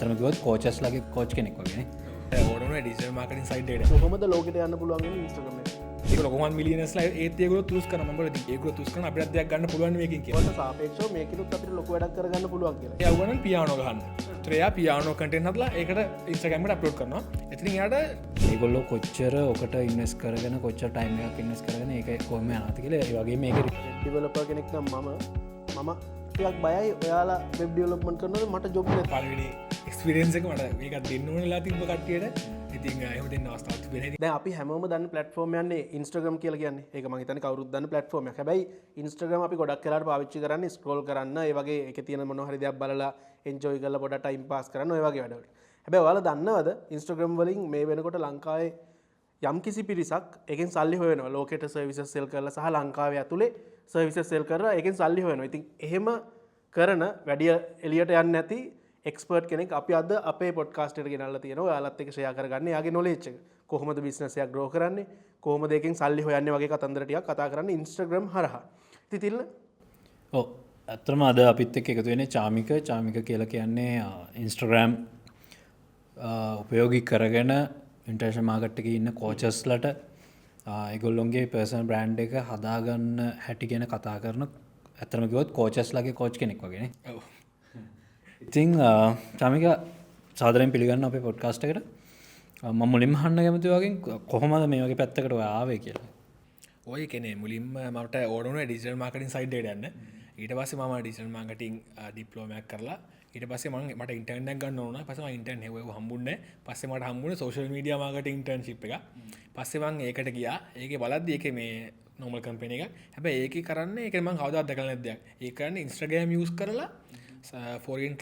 ඇත්තටම කිව්වොත් කෝචස්ලාගේ කෝච් කෙනෙක් වගේ නේ. ඕන වුණා ඩිජිටල් මාකටිං සයිඩ් එකට. කොහොමද ලෝකෙට යන්න පුළුවන් වෙන්නේ Instagram එකේ? ඒක ලොකු මිලියනර්ස්ලා ඒත් ඒගොල්ලෝ චූස් කරනවා. මම බලද්දි ඒගොල්ලෝ චූස් කරන අපිටත් දෙයක් ගන්න පුළුවන් මේකෙන් කියලා. ඔයාලට සාපේක්ෂව මේකිනුත් අපිට ලොකු වැඩක් කරගන්න පුළුවන් කියලා. එයා උගන්වන්නේ පියානෝ ගහන්න. ඒතර එයා පියානෝ කන්ටෙන්ට් හදලා ඒකට Instagram එකට අප්ලෝඩ් කරනවා. එතනින් එයාට ඒගොල්ලෝ කොච්චර ඔකට ඉන්වෙස්ට් කරගෙන, කොච්චර ටයිම් එකක් ඉන්වෙස්ට් කරගෙන ඒක කොහොම යනවද කියලා. ඒ වගේ මේක වෙබ් ඩෙවලොපර් කෙනෙක් නම් මම මම ටිකක් බයයි ඔයාලා වෙබ් ඩෙවලොප්මන්ට් කරනකොට මට ජොබ් නැති. පළවෙනි එක්ස්පීරියන්ස් එක මට මේකත් දෙන්න ඕන වෙලා තිබ්බ කට්ටියට. ඉතින් එහෙම දෙන්න අවස්ථාවක් තිබුණේ නැහැ. දැන් අපි හැමෝම දන්න ප්ලැට්ෆෝම් යන්නේ Instagram කියලා කියන්නේ. ඒක මං හිතන්නේ කවුරුත් දන්න ප්ලැට්ෆෝම් එකක්. හැබැයි Instagram අපි ගොඩක් වෙලාවට පාවිච්චි කරන්නේ ස්ක්‍රෝල් කරන්න, ඒ වගේ ඒකේ තියෙන මොනවා හරි දෙයක් බලලා එන්ජොයි කරලා පොඩක් ටයිම් පාස් කරන්න ඔය වගේ වැඩවලට. හැබැයි ඔයාලා දන්නවද Instagram වලින් මේ වෙනකොට ලංකාවේ යම් කිසි පිරිසක් ඒකෙන් සල්ලි හොයනවා. ලෝකෙට සර්විසස් සෙල් කරලා සහ ලංකාවේ ඇතුලේ සර්විසස් සෙල් කරලා ඒකෙන් සල්ලි හොයනවා. ඉතින් එහෙම කරන වැඩි එළියට යන්නේ නැති එක්ස්පර්ට් කෙනෙක් අපි අද අපේ පොඩ්කාස්ට් එකට ගෙනල්ලා තියෙනවා. ඔයාලත් එක්ක ෂෙයා කරගන්න එයාගේ නොලෙජ් එක. කොහොමද බිස්නස් එකක් ග්‍රෝ කරන්නේ, කොහොමද ඒකෙන් සල්ලි හොයන්නේ වගේ කතන්දර ටිකක් කතා කරන්න Instagram හරහා. ඉතින් තිල්ල? ඔව්, ඇත්තටම අද අපිත් එක්ක එකතු වෙන්නේ චාමික. චාමික කියලා කියන්නේ Instagram උපයෝගී කරගෙන ඉන්ටර්නැෂනල් මාකට් එකේ ඉන්න කෝචස්ලට ඒගොල්ලොන්ගේ පර්සනල් බ්‍රෑන්ඩ් එක හදාගන්න හැටි ගැන කතා කරන, ඇත්තටම කිව්වොත් කෝචස්ලාගේ කෝච් කෙනෙක් වගේ නේ. ඔව්. ඉතින් චාමික සාදරයෙන් පිළිගන්න අපේ පොඩ්කාස්ට් එකට. මම මුලින්ම අහන්න කැමති වගේ කොහොමද මේ වගේ පැත්තකට ඔයා ආවේ කියලා. ඔය කියන්නේ මුලින්ම මට ඕන වුණා ඩිජිටල් මාකටිං සයිඩ් එකට යන්න. ඊට පස්සේ මම ඩිජිටල් මාකටිං ඩිප්ලෝමා එකක් කරලා ඊට පස්සේ මට ඉන්ටර්න් එකක් ගන්න ඕන වුණා. පස්සේ මම ඉන්ටර්න් හෙව්ව හම්බුන්නේ නැහැ. පස්සේ මට හම්බුනේ සෝෂල් මීඩියා මාකටිං ඉන්ටර්න්ෂිප් එක. පස්සේ මං ඒකට ගියා. ඒකේ බලද්දි ඒකේ මේ නෝමල් කම්පැනි එකක්. හැබැයි ඒකේ කරන්නේ ඒක මං කවදාවත් දැකලා නැති දෙයක්. ඒක කරන්නේ Instagram use කරලා ෆොරින්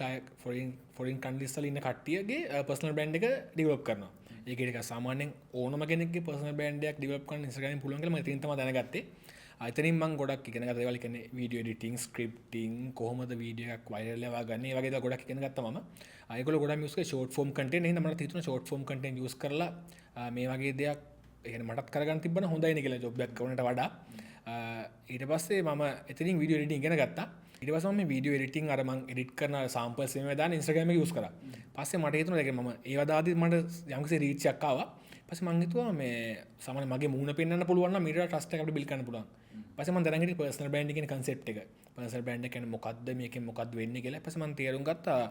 කන්ට්‍රීස් වල ඉන්න කට්ටියගේ පර්සනල් බ්‍රෑන්ඩ් එක ඩෙවලොප් කරනවා. ඒක ටිකක් සාමාන්‍යයෙන් ඕනම කෙනෙක්ගේ පර්සනල් බ්‍රෑන්ඩ් එකක් ඩෙවලොප් කරන්න Instagram එකෙන් පුළුවන් කියලා මම ඉතින් තමයි දැනගත්තේ. එතනින් මං ගොඩක් ඉගෙන ගත්තා දේවල්. ඒ කියන්නේ වීඩියෝ එඩිටිං, ස්ක්‍රිප්ටිං, කොහොමද වීඩියෝ එකක් වයිරල් යවා ගන්න, ඒ වගේ දේවල් ගොඩක් ඉගෙන ගත්තා මම. ඒගොල්ලෝ ගොඩක් යූස් කරේ ෂෝට් ෆෝම් කන්ටෙන්ට්. එහෙනම් මට හිතුණා ෂෝට් ෆෝම් කන්ටෙන්ට් යූස් කරලා මේ වගේ දෙයක්, ඒ කියන්නේ මටත් කරගන්න තිබ්බනම් හොඳයිනේ කියලා ජොබ් එකක් කරනට වඩා. ඊට පස්සේ මම එතනින් වීඩියෝ එඩිටිං ඉගෙන ගත්තා. ඊට පස්සේ මම මේ වීඩියෝ එඩිටිං අර මං එඩිට් කරන සාම්පල්ස් එහෙම දාන Instagram එකේ යූස් කරා. පස්සේ මට හිතුණා ඒ කියන්නේ මම ඒවා දාද්දි මට යම්කිසි රීච් එකක් ආවා. පස්සේ මං හිතුවා මේ සාමාන්‍ය මගේ මූණ පෙන්වන්න පුළුවන් නම් මීට වඩා ට්‍රස්ට් එකක් අපිට බිල්ඩ් කරන්න පුළුවන්. පස්සේ මං දැනගෙන හිටියේ පර්සනල් බ්‍රෑන්ඩ් කියන කන්සෙප්ට් එක. පර්සනල් බ්‍රෑන්ඩ් එක කියන්නේ මොකද්ද, මේකෙන් මොකද්ද වෙන්නේ කියලා. පස්සේ මං තේරුම් ගත්තා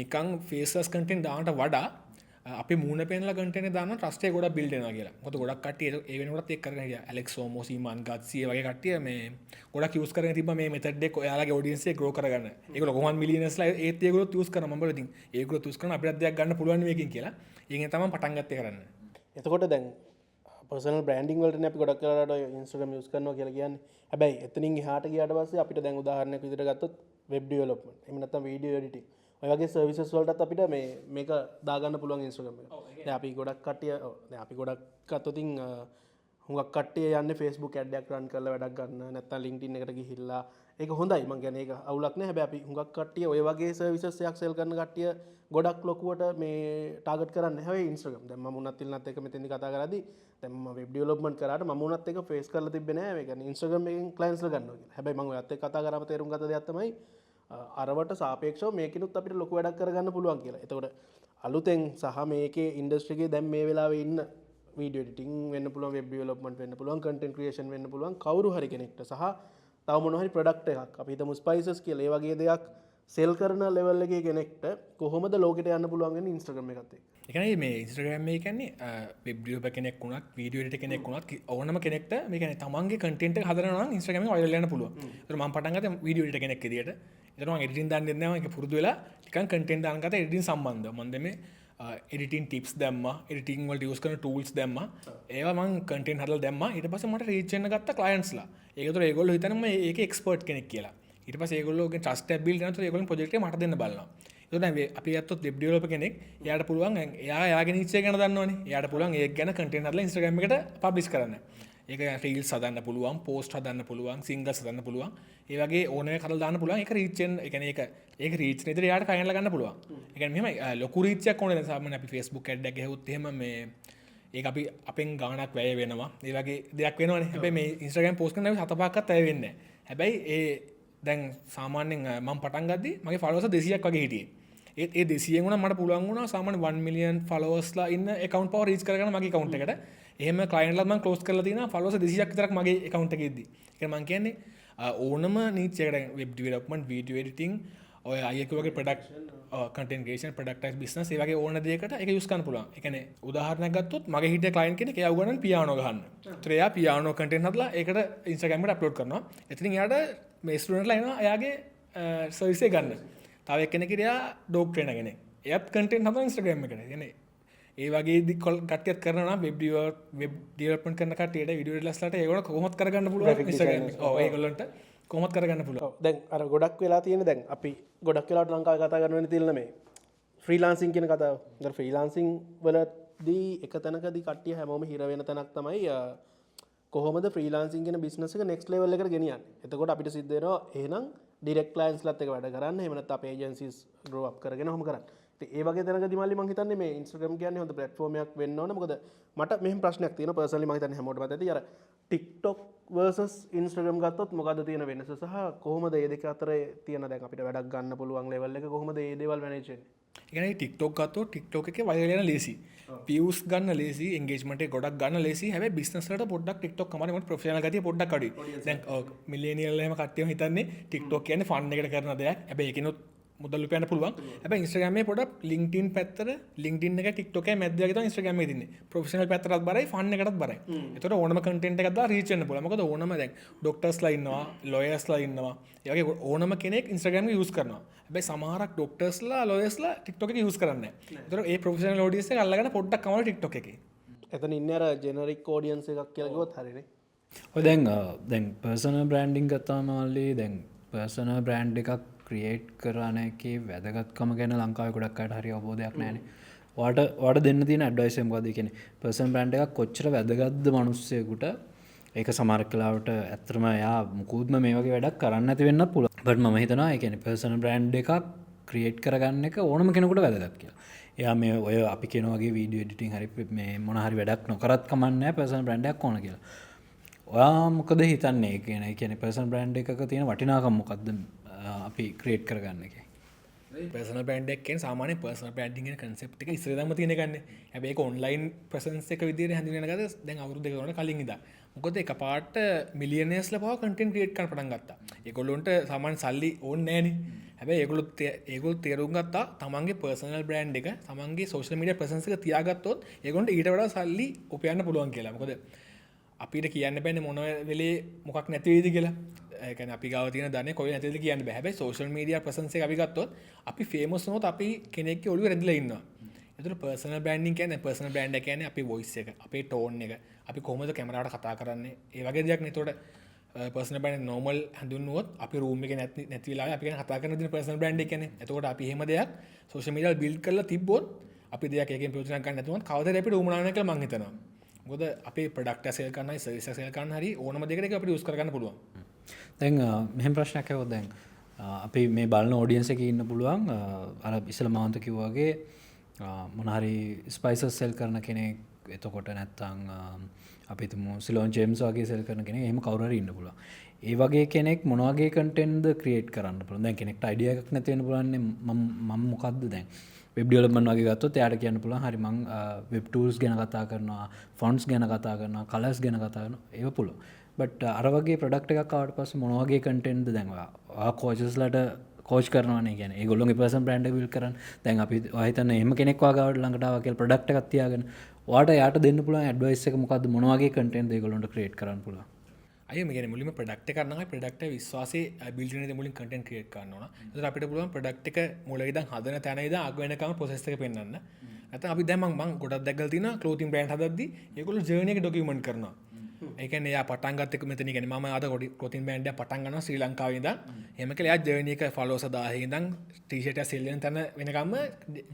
නිකන් ෆේස්ලස් කන්ටෙන්ට් දාන්නට වඩා අපි මූණ පෙන්වලා කන්ටෙන්ට් එක දානවා ට්‍රස්ට් එක ගොඩක් බිල්ඩ් වෙනවා කියලා. මොකද ගොඩක් කට්ටිය ඒ වෙනකොටත් ඒක කරගෙන හිටියා. ඇලෙක්ස් හෝමෝසි, ඉමාන් ගාත්සි වගේ කට්ටිය මේ ගොඩක් යූස් කරගෙන තිබ්බා මේ මෙතඩ් එක ඔයාලගේ ඔඩියන්ස් එක ග්‍රෝ කරගන්න. ඒගොල්ලෝ කොහොමද මිලියනර්ස්ලා ඒත් ඒගොල්ලෝ යූස් කරනවා. මම බලුවා ඉතින් ඒගොල්ලෝ යූස් කරන අපිටත් දෙයක් ගන්න පුළුවන් මේකෙන් කියලා. ඒකෙන් තමයි පටන් ගත්තේ කරන්න. එතකොට දැන් පර්සනල් බ්‍රෑන්ඩින් වලටනේ අපි ගොඩක් වෙලාවට ඔය Instagram use කරනවා කියලා කියන්නේ. හැබැයි එතනින් එහාට ගියාට පස්සේ අපිට දැන් උදාහරණයක් විදිහට ගත්තොත් වෙබ් ඩෙවලොප්මන්ට්, එහෙම නැත්නම් වීඩියෝ එඩිටිං, ඔය වගේ සර්විසස් වලටත් අපිට මේක දාගන්න පුළුවන් Instagram එක. දැන් අපි ගොඩක් කට්ටිය, ඔව්, දැන් අපි ගොඩක් ගත්තොත් ඉතින්, හුඟක් කට්ටිය යන්නේ Facebook ad එකක් රන් කරලා වැඩක් ගන්න, නැත්නම් LinkedIn එකට ගිහිල්ලා. ඒක හොඳයි, මං කියන්නේ ඒක අවුලක් නෑ. හැබැයි අපි හුඟක් කට්ටිය ඔය වගේ සර්විසස් එකක් සෙල් කරන කට්ටිය ගොඩක් ලොකුවට මේ ටාගට් කරන්නේ හැබැයි Instagram. දැන් මම උනත් ඉල්ලනත් එක මෙතෙන්දි කතා කරද්දි දැන් මම වෙබ් ඩෙවලොප්මන්ට් කරාට මම උනත් එක ෆේස් කරලා තිබ්බේ නෑ මේ කියන්නේ Instagram එකෙන් ක්ලයන්ට්ස්ලා ගන්නවා කියලා. හැබැයි මං ඔයත් එක්ක කතා කරාම තේරුම් ගත්ත දෙයක් තමයි, අරවට සාපේක්ෂව මේකිනුත් අපිට ලොකු වැඩක් කරගන්න පුළුවන් කියලා. එතකොට අලුතෙන් සහ මේකේ ඉන්ඩස්ට්‍රි එකේ දැන් මේ වෙලාවේ ඉන්න වීඩියෝ එඩිටිං වෙන්න පුළුවන්, වෙබ් ඩෙවලොප්මන්ට් වෙන්න පුළුවන්, කන්ටෙන්ට් ක්‍රියේෂන් වෙන්න පුළුවන්, කවුරු හරි කෙනෙක්ට සහ තව මොන හරි ප්‍රොඩක්ට් එකක් අපි හිතමු ස්පයිසස් කියලා ඒ වගේ දෙයක් සෙල් කරන ලෙවල් එකේ කෙනෙක්ට කොහොමද ලෝකෙට යන්න පුළුවන් වෙන්නේ Instagram එකත් එක්ක? ඒ කියන්නේ මේ Instagram එක කියන්නේ, වෙබ් ඩෙවලොපර් කෙනෙක් වුණත්, වීඩියෝ එඩිටර් කෙනෙක් වුණත්, ඕනම කෙනෙක්ට මේ කියන්නේ තමන්ගේ කන්ටෙන්ට් එක හදනවා නම් Instagram එක වයිරල් යන්න පුළුවන්. ඒතර මම පටන් ගත්තේ වීඩියෝ එඩිටර් කෙනෙක් විදියට. ඒතර මම එඩිටිං දන්නේ නැහැ, මම ඒක පුරුදු වෙලා ටිකක් කන්ටෙන්ට් දාන ගත්තා එඩිටිං සම්බන්ධව. මම දැන් මේ එඩිටිං ටිප්ස් දැම්මා, එඩිටිං වලට යූස් කරන ටූල්ස් දැම්මා. ඒවා මං කන්ටෙන්ට් හදලා දැම්මා. ඊට පස්සේ මට රීච් වෙන්න ගත්තා ක්ලයන්ට්ස්ලා. ඒක ඒතර ඒගොල්ලෝ හිතන්නේ මම ඒකේ එක්ස්පර්ට් කෙනෙක් කියලා. ඊට පස්සේ ඒගොල්ලෝගේ ට්‍රස්ට් එකක් බිල්ඩ් වෙනකොට ඒගොල්ලෝ ප්‍රොජෙක්ට් එක මට දෙන්න බලනවා. ඒතකොට දැන් අපි ගත්තොත් වෙබ් ඩෙවලොපර් කෙනෙක්, එයාට පුළුවන් දැන් එයා එයාගේ නිච් එක ගැන දන්නවනේ. එයාට පුළුවන් ඒක ගැන කන්ටෙන්ට් හදලා Instagram එකට පබ්ලිෂ් කරන්න. ඒක රීල්ස් හදන්න පුළුවන්, පෝස්ට් හදන්න පුළුවන්, සිංගල්ස් හදන්න පුළුවන්. ඒ වගේ ඕන එකක් හදලා දාන්න පුළුවන්. ඒක රීච් වෙන, ඒ කියන්නේ ඒක රීච් වෙන විදිහට එයාට ක්ලයන්ට්ලා ගන්න පුළුවන්. ඒ කියන්නේ මෙහෙමයි, ලොකු රීච් එකක් ඕනේ. දැන් සාමාන්‍ය අපි Facebook ad එකක් ගැහුවොත් එහෙම මේ ඒක අපි අපෙන් ගාණක් වැය වෙනවා. ඒ වගේ දෙයක් වෙනවනේ. හැබැයි මේ Instagram post කරන අපි හත පහක්වත් වැය වෙන්නේ නැහැ. හැබැයි ඒ දැන් සාමාන්‍යයෙන් මම පටන් ගද්දි මගේ ෆලෝවර්ස් 200ක් වගේ හිටියේ. ඒත් ඒ 200න් වුණා මට පුළුවන් වුණා සාමාන්‍ය 1 මිලියන් ෆලෝවර්ස්ලා ඉන්න ඇකවුන්ට් පවර් රීච් කරගන්න මගේ ඇකවුන්ට් එකට. එහෙම ක්ලයන්ට්ලාත් මම ක්ලෝස් කරලා තියෙනවා ෆලෝවර්ස් 200ක් විතරක් මගේ ඇකවුන්ට් එකේ ඉද්දි. ඒ කියන්නේ මං කියන්නේ ඕනම නීච් එකකට වෙබ් ඩෙවලොප්මන්ට්, වීඩියෝ එඩිටිං, ඔය අයියා කිව්ව වගේ ප්‍රොඩක්ට්, කන්ටෙන්ට් ක්‍රියේෂන්, ප්‍රොඩක්ටයිස් බිස්නස්, ඒ වගේ ඕන දෙයකට ඒක යූස් කරන්න පුළුවන්. ඒ කියන්නේ උදාහරණයක් ගත්තොත් මගේ හිටිය ක්ලයන්ට් කෙනෙක් එයා උගන්වන්නේ පියානෝ ගහන්න. ඒතර එයා පියානෝ කන්ටෙන්ට් හදලා ඒකට Instagram එකට අප්ලෝඩ් කරනවා. එතනින් එයාට මේ ස්ටුඩන්ට්ලා එනවා එයාගේ සර්විස් එක ගන්න. තව එක්කෙනෙක් හිටියා ඩොග් ට්‍රේනර් කෙනෙක්. එයාත් කන්ටෙන්ට් හදනවා Instagram එකට. ඒ කියන්නේ ඒ වගේ කට්ටියත් කරනවා නම් වෙබ් ඩෙවලොප්මන්ට් කරන කට්ටියට, වීඩියෝ එඩිටර්ස්ලාට ඒගොල්ලෝ කොහොමත් කරගන්න පුළුවන් Instagram එක. ඔව්, ඒගොල්ලන්ට කොහොමත් කරගන්න පුළුවන්. ඔව්, දැන් අර ගොඩක් වෙලා තියෙන, දැන් අපි ගොඩක් වෙලාවට ලංකාවේ කතා කරන වෙන තියෙන මේ ෆ්‍රීලාන්සින් කියන කතාව. දැන් ෆ්‍රීලාන්සින් වලදී එක තැනකදී කට්ටිය හැමෝම හිර වෙන තැනක් තමයි කොහොමද ෆ්‍රීලාන්සින් කියන බිස්නස් එක නෙක්ස්ට් ලෙවල් එකට ගෙනියන්නේ. එතකොට අපිට සිද්ධ වෙනවා එහෙනම් ඩිරෙක්ට් ක්ලයන්ට්ස්ලාත් එක්ක වැඩ කරන්න, එහෙම නැත්නම් අපේ ඒජන්සිස් ග්‍රෝ අප් කරගෙන ඔහොම කරන්න. ඉතින් ඒ වගේ තැනකදී මල්ලි මං හිතන්නේ මේ Instagram කියන්නේ හොඳ ප්ලැට්ෆෝම් එකක් වෙන්න ඕන. මොකද මට මෙහෙම ප්‍රශ්නයක් තියෙනවා පර්සනලි, මං හිතන්නේ හැමෝටම ඇති. අර TikTok versus Instagram ගත්තොත් මොකද්ද තියෙන වෙනස සහ කොහොමද මේ දෙක අතර තියෙන, දැන් අපිට වැඩක් ගන්න පුළුවන් ලෙවල් එක කොහොමද මේ දේවල් මැනේජ් වෙන්නේ? ඒ කියන්නේ TikTok ගත්තොත් TikTok එකේ වෛරල් යන ලේසි. වීව්ස් ගන්න ලේසි, එන්ගේජ්මන්ට් එක ගොඩක් ගන්න ලේසි. හැබැයි බිස්නස් වලට පොඩ්ඩක් TikTok කමාරි, මොකද ප්‍රොෆෙෂනල් ගතිය පොඩ්ඩක් අඩුයි. දැන් ඔව් මිලේනියල් එහෙම කට්ටියම හිතන්නේ TikTok කියන්නේ ෆන් එකට කරන දෙයක්. හැබැයි ඒකිනුත් මුදල් උපයන්න පුළුවන්. හැබැයි Instagram එකේ පොඩක් LinkedIn පැත්තට, LinkedIn එක TikTok එකේ මැද්ද වගේ තමයි Instagram එකේ තින්නේ. ප්‍රොෆෙෂනල් පැත්තටත් බරයි, ෆන් එකටත් බරයි. ඒතකොට ඕනම කන්ටෙන්ට් එකක් දාලා රීච් වෙන්න පුළුවන්. මොකද ඕනම දැන් ඩොක්ටර්ස්ලා ඉන්නවා, ලොයර්ස්ලා ඉන්නවා. ඒ වගේ ඕනම කෙනෙක් Instagram එක යූස් කරනවා. හැබැයි සමහරක් ඩොක්ටර්ස්ලා, ලොයර්ස්ලා TikTok එක යූස් කරන්නේ නැහැ. ඒතකොට ඒ ප්‍රොෆෙෂනල් ඔඩියන්ස් එක අල්ලගන්න පොඩ්ඩක් අමාරුයි TikTok එකේ. එතන ඉන්නේ අර ජෙනරික් ඔඩියන්ස් එකක් කියලා කිව්වොත් හරිනේ. ඔය දැන් පර්සනල් බ්‍රෑන්ඩින් ගත්තාම මල්ලි, දැන් පර්සනල් බ්‍රෑන්ඩ් එකක් ක්‍රියේට් කරන එකේ වැදගත්කම ගැන ලංකාවේ ගොඩක් අයට හරි අවබෝධයක් නැහැනේ. ඔයාට දෙන්න තියෙන ඇඩ්වයිස් එක මොකද්ද? ඒ කියන්නේ පර්සනල් බ්‍රෑන්ඩ් එකක් කොච්චර වැදගත්ද මිනිස්සෙකුට? ඒක සමහර වෙලාවට ඇත්තටම එයා මුකුත්ම මේ වගේ වැඩක් කරන්න නැති වෙන්නත් පුළුවන්. බට් මම හිතනවා ඒ කියන්නේ පර්සනල් බ්‍රෑන්ඩ් එකක් ක්‍රියේට් කරගන්න එක ඕනම කෙනෙකුට වැදගත් කියලා. එයා මේ ඔය අපි කියන වගේ වීඩියෝ එඩිටිං හරි මේ මොන හරි වැඩක් නොකරත් කමක් නැහැ, පර්සනල් බ්‍රෑන්ඩ් එකක් ඕන කියලා. ඔයා මොකද හිතන්නේ? ඒ කියන්නේ පර්සනල් බ්‍රෑන්ඩ් එකක තියෙන වටිනාකම මොකද්ද අපි ක්‍රියේට් කරගන්න එකේ? පර්සනල් බ්‍රෑන්ඩ් එක කියන්නේ සාමාන්‍ය පර්සනල් බ්‍රෑන්ඩින් කියන කන්සෙප්ට් එක ඉස්සර ඉඳන්ම තියෙන එකනේ. හැබැයි ඒක ඔන්ලයින් ප්‍රසන්ස් එක විදියට හැඳින්වෙන ගත දැන් අවුරුදු දෙක තුනකට කලින් ඉඳන්. මොකද එකපාරට මිලියනර්ස්ලා පවා කන්ටෙන්ට් ක්‍රියේට් කරන්න පටන් ගත්තා. ඒගොල්ලොන්ට සාමාන්‍ය සල්ලි ඕනේ නෑනේ. හැබැයි ඒගොල්ලෝ තේරුම් ගත්තා තමන්ගේ පර්සනල් බ්‍රෑන්ඩ් එක, තමන්ගේ සෝෂල් මීඩියා ප්‍රසන්ස් එක තියාගත්තොත් ඒගොල්ලන්ට ඊට වඩා සල්ලි උපයන්න පුළුවන් කියලා. මොකද අපිට කියන්න බෑනේ මොන වෙලේ මොකක් නැති වෙයිද කියලා. ඒ කියන්නේ අපි ගාව තියෙන ධනෙ කොහේ නැති වෙයිද කියන්න බෑ. හැබැයි සෝෂල් මීඩියා ප්‍රසන්ස් එක අපි ගත්තොත් අපි ෆේමස් වුණොත් අපි කෙනෙක්ගේ ඔළුවේ රැඳිලා ඉන්නවා. ඒතර පර්සනල් බ්‍රෑන්ඩින් කියන්නේ, පර්සනල් බ්‍රෑන්ඩ් එක කියන්නේ අපේ වොයිස් එක, අපේ ටෝන් එක, අපි කොහොමද කැමරාවට කතා කරන්නේ, ඒ වගේ දෙයක් නේ. ඒතකොට පර්සනල් බ්‍රෑන්ඩ් නෝමල් හඳුන්වුවොත් අපි රූම් එකේ නැති වෙලාවේ අපි ගැන කතා කරන දේ පර්සනල් බ්‍රෑන්ඩ් එක කියන්නේ. එතකොට අපි එහෙම දෙයක් සෝෂල් මීඩියා වල බිල්ඩ් කරලා තිබ්බොත් අපි දෙයක් ඒකෙන් ප්‍රයෝජනයක් ගන්න නැතුවත් කවදාද අපිට උවමනා නැහැ කියලා මං හිතනවා. මොකද අපේ ප්‍රොඩක්ට් එක සේල් කරන්න හරි සර්විස් එක සේල් කරන්න හරි ඕනම දෙයකට ඒක අපිට යූස් කරගන්න පුළුවන්. දැන් මෙහෙම ප්‍රශ්නයක් ඇහුවොත් දැන් අපි මේ බලන ඔඩියන්ස් එකේ ඉන්න පුළුවන්, අර ඉස්සෙල්ලා මහන්ත කිව්වා වගේ මොන හරි ස්පයිසස් සෙල් කරන කෙනෙක්, එතකොට නැත්තම් අපි හිතමු සිලෝන් ජේම්ස් වගේ සෙල් කරන කෙනෙක්, එහෙම කවුරු හරි ඉන්න පුළුවන්. ඒ වගේ කෙනෙක් මොන වගේ කන්ටෙන්ට්ද ක්‍රියේට් කරන්න පුළුවන්? දැන් කෙනෙක්ට අයිඩියා එකක් නැති වෙන්න පුළුවන් නේ, මම මොකද්ද දැන් වෙබ් ඩෙවලොප්මන්ට් වගේ ගත්තොත් එයාට කියන්න පුළුවන් හරි මං වෙබ් ටූල්ස් ගැන කතා කරනවා, ෆොන්ට්ස් ගැන කතා කරනවා, කලර්ස් ගැන කතා කරනවා, ඒව පුළුවන්. බට් අර වගේ ප්‍රොඩක්ට් එකක් ආවට පස්සේ මොන වගේ කන්ටෙන්ට්ද දැන් ඔයා කෝචස්ලාට කෝච් කරනවානේ, කියන්නේ ඒගොල්ලෝගේ පර්සනල් බ්‍රෑන්ඩ් එක බිල්ඩ් කරන්න. දැන් අපි ඔයා හිතන්නේ එහෙම කෙනෙක් ඔයා ගාවට ළඟට ආවා කියලා ප්‍රොඩක්ට් එකක් තියාගෙන ඔයාට එයාට දෙන්න පුළුවන් ඇඩ්වයිස් එක මොකද්ද, මොන වගේ කන්ටෙන්ට්ද ඒගොල්ලොන්ට ක්‍රියේට් කරන්න පුළුවන්? අයියෝ මේ කියන්නේ මුලින්ම ප්‍රොඩක්ට් එක ගන්න නම් ප්‍රොඩක්ට් එක විශ්වාසයේ බිල්ඩ් වෙන දේ මුලින් කන්ටෙන්ට් ක්‍රියේට් කරන්න ඕන. ඒතර අපිට පුළුවන් ප්‍රොඩක්ට් එක මුල ඉඳන් හදන තැන ඉඳන් අග වෙනකම් ප්‍රොසෙස් එක පෙන්වන්න. නැත්නම් අපි දැන් මං ගොඩක් දැකලා තියෙනවා ක්ලෝතින් බ්‍රෑන්ඩ් හදද්දි ඒගොල්ලෝ ජර්නි එක ඩොකියුමන්ට් කරනවා. ඒ කියන්නේ එයා පටන් ගත්ත එක මෙතන, කියන්නේ මම අද ක්ලෝතින් බ්‍රෑන්ඩ් එකක් පටන් ගන්නවා ශ්‍රී ලංකාවේ ඉඳන්. එහෙම කියලා එයා ජර්නි එක ෆලෝවර්ස් 1000 ඉඳන් ටී-ෂර්ට් එක සෙල් වෙන තැන වෙනකම්ම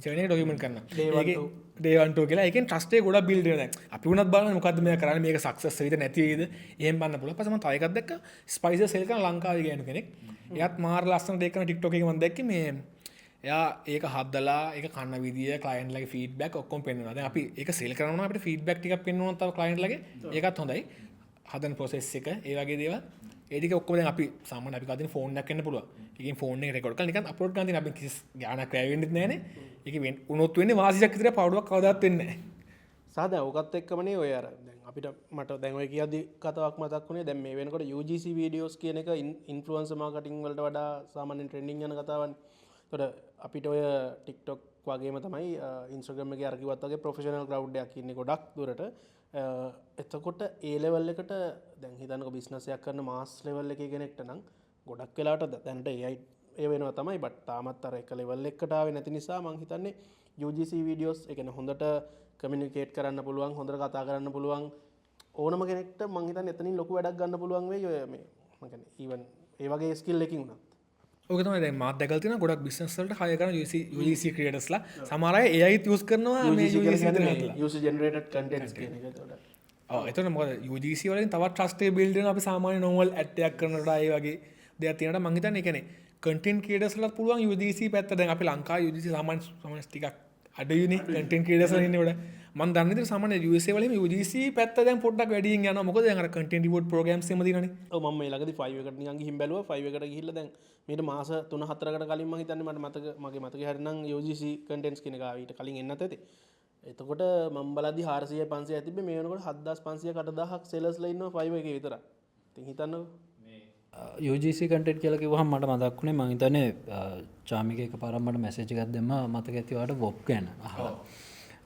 ජර්නි එක ඩොකියුමන්ට් කරනවා. Day one ඒකේ two. day 1 2 කියලා. ඒකෙන් ට්‍රස්ට් එක ගොඩක් බිල්ඩ් වෙනවා දැන්. අපි වුණත් බලන්න මොකද්ද මෙයා කරන්නේ, මේක සක්සස් වෙයිද නැති වෙයිද එහෙම බලන්න පුළුවන්. පස්සේ මම තව එකක් දැක්කා, ස්පයිසස් සෙල් කරන ලංකාවේ ගෑනු කෙනෙක්. එයාත් මාර ලස්සනට ඒක කරන TikTok එකේ මම දැක්කේ මේ එයා ඒක හදලා ඒක කන විදිය, ක්ලයන්ට් ලගේ ෆීඩ්බැක් ඔක්කොම පෙන්වනවා. දැන් අපි ඒක සෙල් කරනවා නම් අපිට ෆීඩ්බැක් ටිකක් පෙන්වනවා තව ක්ලයන්ට් ලගේ. ඒකත් හොඳයි. හදන ප්‍රොසෙස් එක, ඒ වගේ දේවල්. ඒ ටික ඔක්කොම දැන් අපි සාමාන්‍ය අපි ගාව තියෙන ෆෝන් එකක් වෙන්න පුළුවන්. ඒකෙන් ෆෝන් එක රෙකෝඩ් කරලා නිකන් අප්ලෝඩ් කරන් තියෙන අපි කිසි ගාණක් වැය වෙන්නෙත් නෑනේ. ඒක වුණොත් වෙන්නේ වාසියක් විතරයි, පාඩුවක් කවදාවත් වෙන්නේ නෑ. සහ දැන් ඔකත් එක්කමනේ ඔය අර දැන් අපිට මට දැන් ඔය කියද්දි කතාවක් මතක් වුණේ දැන් මේ වෙනකොට UGC videos කියන එක ඉන්ෆ්ලුවන්සර් මාකටිං වලට වඩා සාමාන්‍යයෙන් ට්‍රෙන්ඩින් යන කතාවනේ. ඒතකොට අපිට ඔය TikTok වගේම තමයි Instagram එකේ අර කිව්වත් වගේ ප්‍රොෆෙෂනල් ක්‍රවුඩ් එකක් ඉන්නේ ගොඩක් දුරට. එතකොට ඒ ලෙවල් එකට දැන් හිතන්නකෝ බිස්නස් එකක් කරන මාස් ලෙවල් එකේ කෙනෙක්ට නම් ගොඩක් වෙලාවට දැනට AI ඒ වෙනවා තමයි, බට් තාමත් අර එක ලෙවල් එකකට ආවේ නැති නිසා මං හිතන්නේ UGC videos ඒ කියන්නේ හොඳට කමියුනිකේට් කරන්න පුළුවන්, හොඳට කතා කරන්න පුළුවන් ඕනම කෙනෙක්ට මං හිතන්නේ එතනින් ලොකු වැඩක් ගන්න පුළුවන් වෙයි ඔය මේ මං කියන්නේ ඊවන් ඒ වගේ ස්කිල් එකකින් වුණත්. ඔක තමයි දැන් මාත් දැකලා තියෙනවා ගොඩක් බිස්නස් වලට හයර් කරන UGC ක්‍රියේටර්ස්ලා. සමහර අය AI use කරනවා මේ UGC UGC කියන්නේ විතර. user generated contents කියන එක. එතකොට ඔව්, එතකොට මොකද UGC වලින් තවත් ට්‍රස්ට් එක බිල්ඩ් වෙනවා. අපි සාමාන්‍ය නෝමල් ඇඩ් එකක් කරනකොට ඒ වගේ දෙයක් තියෙනකොට මං හිතන්නේ ඒ කියන්නේ කන්ටෙන්ට් ක්‍රියේටර්ස්ලාත් පුළුවන් UGC පැත්ත. දැන් අපි ලංකාවේ UGC සාමාන්‍ය සාමාන්‍ය ටිකක් අඩුයිනේ කන්ටෙන්ට් ක්‍රියේටර්ස්ලා ඉන්නේ ගොඩක්. මං දන්න විදිහට සාමාන්‍ය USA වල UGC පැත්ත දැන් පොඩ්ඩක් වැඩියෙන් යනවා. මොකද දැන් අර කන්ටෙන්ට් රිවෝඩ් ප්‍රෝග්‍රෑම්ස් එහෙම තියෙනවනේ. ඔව්, මම මේ ළඟදී 5 එකට නිකන් ගිහින් බැලුවා. 5 එකට ගිහිල්ලා දැන් මීට මාස 3-4කට කලින් මං හිතන්නේ මට මතක මගේ මතකේ හරිනම් UGC contents කියන එක ආවේ. ඊට කලින් එන්නත් ඇති. එතකොට මම බලද්දි 400 500 තිබ්බේ. මේ වෙනකොට 7500 8000ක් සෙලර්ස්ලා ඉන්නවා 5 එකේ විතරක්. ඉතින් හිතන්නකෝ. UGC content කියලා කිව්වහම මට මතක් වුණේ මං හිතන්නේ චාමික එකපාරක් මට මැසේජ් එකක් දැම්මා මතක ඇති ඔයාලට වොප් ගැන අහලා.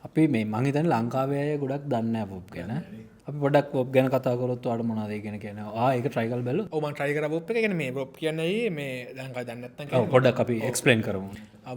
අපි මේ මං හිතන්නේ ලංකාවේ අය ගොඩක් දන්නේ නැහැ වොප් ගැන. අපි පොඩ්ඩක් වොප් ගැන කතා කරොත් ඔයාලට මොනවද ඒ ගැන කියන්නේ? ආ ඒක try කරලා බැලුවොත්? ඔව්, මං try කරා වොප් එක. කියන්නේ මේ වොප් කියන්නේ ඇයි මේ ලංකාවේ දන්නේ නැත්නම් ඔව්, පොඩ්ඩක් අපි එක්ස්ප්ලেইন කරමු.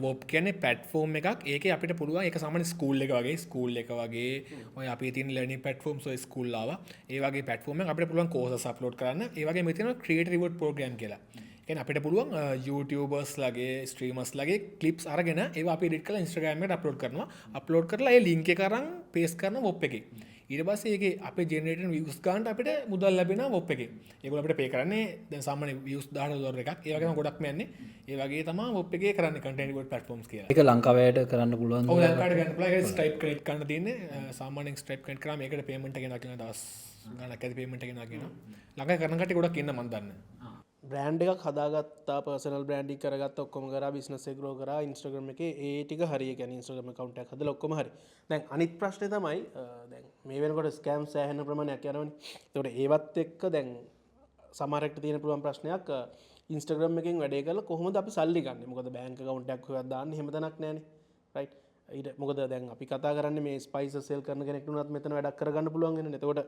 වොප් කියන්නේ ප්ලැට්ෆෝම් එකක්. ඒකේ අපිට පුළුවන් ඒක සාමාන්‍ය ස්කූල් එක වගේ, ස්කූල් එක වගේ ඔය අපේ තියෙන ලර්නින් ප්ලැට්ෆෝම්ස් ඔය ස්කූල් ආවා. ඒ වගේ ප්ලැට්ෆෝම් එකක් අපිට පුළුවන් කෝසස් අප්ලෝඩ් කරන්න. ඒ වගේම මෙතන තියෙනවා ක්‍රියේටර් රිවෝඩ් ප්‍රෝග්‍රෑම් කියලා. ඒ කියන්නේ අපිට පුළුවන් YouTubers ලගේ, ස්ට්‍රීමර්ස් ලගේ ක්ලිප්ස් අරගෙන ඒවා අපි එඩිට් කරලා Instagram එකට අප්ලෝඩ් කරනවා. අප්ලෝඩ් කරලා ඒ ලින්ක් එක අරන් පේස්ට් කරනවා වොප් එකේ. ඊට පස්සේ ඒකේ අපේ ජෙනරේට් වෙන views ගන්නට අපිට මුදල් ලැබෙනවා වොප් එකේ. ඒගොල්ලෝ අපිට පේ කරන්නේ දැන් සාමාන්‍ය views $18 එකක්. ඒ වගේම ගොඩක්ම යන්නේ. ඒ වගේ තමයි වොප් එකේ කරන්නේ කන්ටෙන්ට් රිවෝඩ් ප්ලැට්ෆෝම්ස් කියලා. ඒක ලංකාවේ අයට කරන්න පුළුවන්. ඔව්, ලංකාවට ගන්න පුළුවන්. ඒක ස්ට්‍රයිප් කනෙක්ට් කරන්න තියෙන්නේ. සාමාන්‍යයෙන් ස්ට්‍රයිප් කනෙක්ට් කරාම ඒකට පේමන්ට් එක එනවා කියන දවස් ගණනක් ඇති පේමන්ට් එක එනවා කියනවා. ලංකාවේ කරන කට්ටිය ගොඩක් ඉන්න මං දන්නේ. බ්‍රෑන්ඩ් එකක් හදාගත්තා, පර්සනල් බ්‍රෑන්ඩින් කරගත්තා, ඔක්කොම කරා, බිස්නස් එක ග්‍රෝ කරා Instagram එකේ ඒ ටික හරි. ඒ කියන්නේ Instagram account එකක් හදලා ඔක්කොම හරි. දැන් අනිත් ප්‍රශ්නේ තමයි දැන් මේ වෙනකොට ස්කෑම් සෑහෙන ප්‍රමාණයක් යනවනේ. ඒතකොට ඒවත් එක්ක දැන් සමහර එක්ට තියෙන පුළුවන් ප්‍රශ්නයක් Instagram එකෙන් වැඩේ කරලා කොහොමද අපි සල්ලි ගන්නෙ? මොකද බැංක් account එකක් හොයවත් දාන්න එහෙම තැනක් නෑනේ. රයිට්? ඊට මොකද දැන් අපි කතා කරන්නේ මේ ස්පයිසස් සෙල් කරන කෙනෙක්ට උනත් මෙතන වැඩක් කරගන්න පුළුවන් වෙනනේ. එතකොට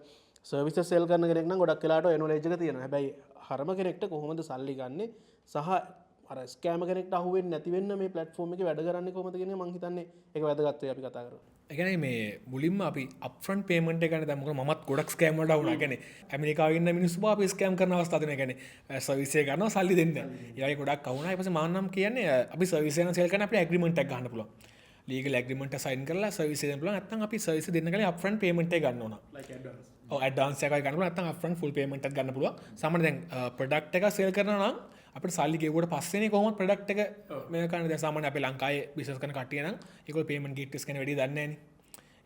සර්විසස් සෙල් කරන කෙනෙක් නම් ගොඩක් වෙලාවට ඔය නොලෙජ් එක තියෙනවා. හැබැයි හරම කෙනෙක්ට කොහොමද සල්ලි ගන්නෙ සහ අර ස්කෑම කෙනෙක්ට අහු වෙන්නේ නැති වෙන්න මේ ප්ලැට්ෆෝම් එකේ වැඩ කරන්නේ කොහොමද කියන එක මං හිතන්නේ ඒක වැදගත් වෙයි අපි කතා කරමු. ඒ කියන්නේ මේ මුලින්ම අපි අප්ෆ්‍රන්ට් පේමන්ට් එක ගන්න දැන් මොකද මමත් ගොඩක් ස්කෑම් වලට අහු වුණා. ඒ කියන්නේ ඇමරිකාවේ ඉන්න මිනිස්සු පවා අපි ස්කෑම් කරන අවස්ථා තියෙනවා. ඒ කියන්නේ සර්විස් එක ගන්නවා සල්ලි දෙන්න. ඒ වගේ ගොඩක් අහු වුණා. ඊට පස්සේ මම නම් කියන්නේ අපි සර්විස් එක නම් සෙල් කරන අපිට ඇග්‍රීමන්ට් එකක් ගන්න පුළුවන්. ලීගල් ඇග්‍රීමන්ට් එක සයින් කරලා සර්විස් එක දෙන්න පුළුවන්. නැත්නම් අපි සර්විස් එක දෙන්න කලින් අප්ෆ්‍රන්ට් පේමන්ට් එක ගන්න ඕන. Like advance. ඔව්, ඇඩ්වාන්ස් එකක් ගන්න පුළුවන්. නැත්නම් අප්ෆ්‍රන්ට් ෆුල් පේමන්ට් එකක් ගන්න පුළුවන්. සාමාන්‍ය දැන් ප්‍රොඩක්ට් එක සෙල් කරනවා නම් අපිට සල්ලි ගෙවුවට පස්සේනේ කොහොමද ප්‍රොඩක්ට් එක මේක කරන්නේ. දැන් සාමාන්‍ය අපි ලංකාවේ බිස්නස් කරන කට්ටිය නම් ඒගොල්ලෝ පේමන්ට් ගේට්වේස් ගැන වැඩි දන්නේ නැහනේ.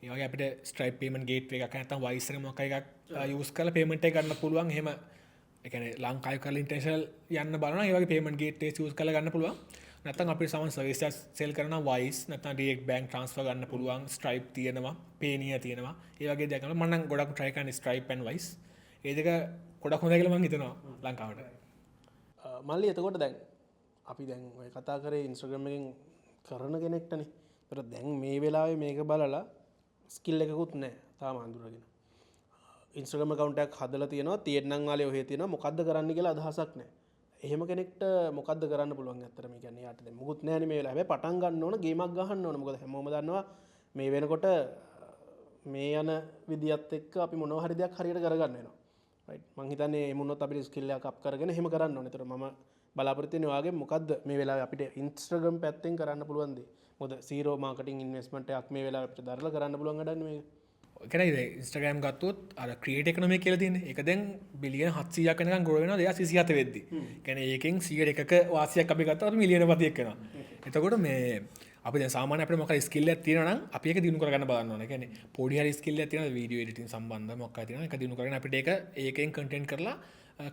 ඒ වගේ අපිට ස්ට්‍රයිප් පේමන්ට් ගේට්වේ එකක් නැත්නම් වයිස් එක මොකක් එකක් යූස් කරලා පේමන්ට් එක ගන්න පුළුවන්. එහෙම ඒ කියන්නේ ලංකාවේ කරලා ඉන්ටර්නැෂනල් යන්න බලනවා. ඒ වගේ පේමන්ට් ගේට්වේස් යූස් කරලා ගන්න පුළුවන්. නැත්නම් අපිට සාමාන්‍ය සර්විස් එකක් සෙල් කරනවා වයිස් නැත්නම් ඩිරෙක්ට් බැංක් ට්‍රාන්ස්ෆර් ගන්න පුළුවන්. ස්ට්‍රයිප් තියෙනවා, පේනියා තියෙනවා. ඒ වගේ දේවල් කරනවා. මම නම් ගොඩක් try කරන්නේ ස්ට්‍රයිප් ඇන්ඩ් වයිස්. ඒ දෙක ගොඩක් හොඳයි කියලා මං හිතනවා ලංකාවට. මල්ලි එතකොට දැන් අපි දැන් ඔය කතා කරේ Instagram එකෙන් කරන කෙනෙක්ටනේ. ඒතර දැන් මේ වෙලාවේ මේක බලලා ස්කිල් එකකුත් නැහැ තාම අඳුරගෙන. Instagram account එකක් හදලා තියෙනවා, තියෙන්නම් වාලේ ඔහේ තියෙනවා, මොකද්ද කරන්න කියලා අදහසක් නැහැ. එහෙම කෙනෙක්ට මොකද්ද කරන්න පුළුවන් ඇත්තටම? ඒ කියන්නේ යාට දැන් මොකුත් නැහැනේ මේ වෙලාවේ. හැබැයි පටන් ගන්න ඕන, ගේමක් ගහන්න ඕන. මොකද හැමෝම දන්නවා මේ වෙනකොට මේ යන විදියත් එක්ක අපි මොනවා හරි දෙයක් හරියට කරගන්න වෙනවා. රයිට්. මං හිතන්නේ එහෙම වුණොත් අපිට ස්කිල් එකක් අප් කරගෙන එහෙම කරන්න ඕනේ. ඒතර මම බලාපොරොත්තු වෙන්නේ ඔයාගේ මොකද්ද මේ වෙලාවේ අපිට Instagram පැත්තෙන් කරන්න පුළුවන් දේ. මොකද සීරෝ මාකටිං ඉන්වෙස්ට්මන්ට් එකක් මේ වෙලාවේ අපිට දරලා කරන්න පුළුවන් වැඩක් නෙමෙයි මේක. ඒ කියන්නේ Instagram ගත්තොත් අර ක්‍රියේට් ඉකොනොමි කියලා තියෙන්නේ. ඒක දැන් බිලියන 700ක් වෙනකන් ග්‍රෝ වෙනවා 2027 වෙද්දි. ඒ කියන්නේ ඒකෙන් 101ක වාසියක් අපි ගත්තොත් අපි මිලියන පතියක් වෙනවා. එතකොට මේ අපි දැන් සාමාන්‍ය අපිට මොකක් හරි ස්කිල් එකක් තියෙනවා නම් අපි ඒක දිනු කරගන්න බලන්න ඕනේ. ඒ කියන්නේ පොඩි හරි ස්කිල් එකක් තියෙනවා වීඩියෝ එඩිටිං සම්බන්ධ මොකක් හරි තියෙනවා. ඒක දිනු කරගෙන අපිට ඒක ඒකෙන් කන්ටෙන්ට් කරලා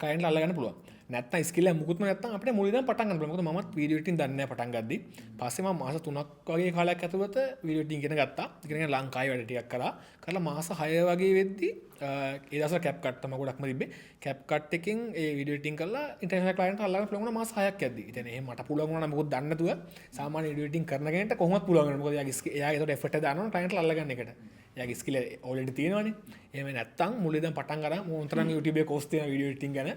ක්ලයන්ට් අල්ලගන්න පුළුවන්. නැත්තම් ස්කිල් එක මුකුත්ම නැත්තම් අපිට මුලින් ඉඳන් පටන් ගන්න පුළුවන්. මොකද මමත් වීඩියෝ එඩිටින් දන්නේ නැහැ පටන් ගද්දි. පස්සේ මම මාස 3ක් වගේ කාලයක් ඇතුළත වීඩියෝ එඩිටින් ඉගෙන ගත්තා. ඉගෙනගෙන ලංකාවේ වැඩ ටිකක් කරා. කරලා මාස 6 වගේ වෙද්දි ඒ දවස්වල කැප් කට් තමයි ගොඩක්ම තිබ්බේ. කැප් කට් එකෙන් ඒ වීඩියෝ එඩිටින් කරලා ඉන්ටර්නැෂනල් ක්ලයන්ට් අල්ලගන්න පුළුවන් වුණා මාස 6ක් යද්දි. ඉතින් එහෙම මට පුළුවන් වුණා නම් මොකද දන්නේ නැතුව සාමාන්‍ය වීඩියෝ එඩිටින් කරන කෙනෙක්ට කොහොමත් පුළුවන් වෙනවා. මොකද එයාගේ ඒතකොට එෆර්ට් එක දානවා ක්ලයන්ට් අල්ලගන්න එකට. එයාගේ ස්කිල් ඔල්රෙඩි තියෙනවනේ. එහෙම නැත්තම් මුලින් ඉඳන් පටන් අරන් මොන තරම් YouTube එකේ කෝස් තියෙනවා වීඩියෝ එඩිටින් ගැන.